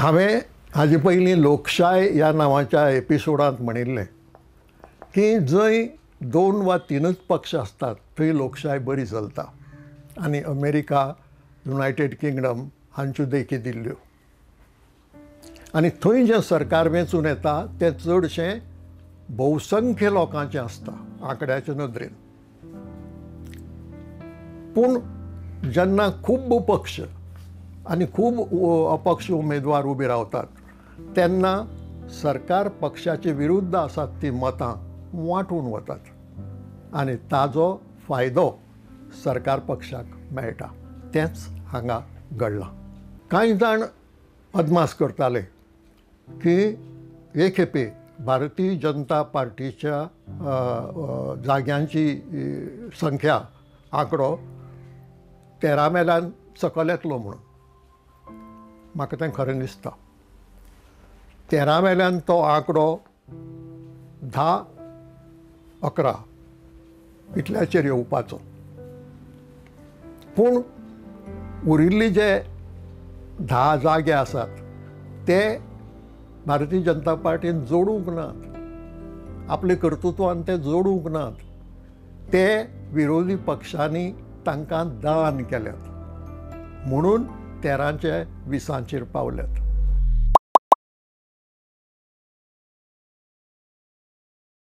हांवें हाजे पयलीं लोकशाय ह्या नांवाच्या एपिसोडांत म्हणिल्लें की जंय 2 वा 3च पक्ष आसतात थंय लोकशाय बरी चलता आनी अमेरिका, युनायटेड किंगडम हांच्यो देखी दिल्ल्यो. आनी थंय जें सरकार वेंचून येता तें चडशें बहुसंख्य लोकांचें आसता आंकड्याचे नदरेन. पूण जेन्ना खूब पक्ष आनी खूब अपक्ष उमेदवार उबे रावतात तेन्ना सरकार पक्षाचे विरुद्ध आसात ती मतां वांटून वतात आनी ताजो फायदो सरकार पक्षाक मेळटा. तेंच हांगा घडलां. कांय जाण अदमास करताले की हे खेपे भारतीय जनता पार्टीच्या जाग्यांची संख्या आंकडो 13 मेल्यान सकयल येतलो म्हणून. म्हाका तें खरें दिसता. 13 मेल्यान तो आंकडो 10-11 इतल्याचेर येवपाचो. पूण उरिल्ले जे 10 जागे आसात ते भारतीय जनता पार्टीन जोडूंक नात, आपले कर्तृत्वान ते जोडूंक नात, ते विरोधी पक्षांनी तांकां दान केल्यात म्हणून 13चे 20 पावल्यात.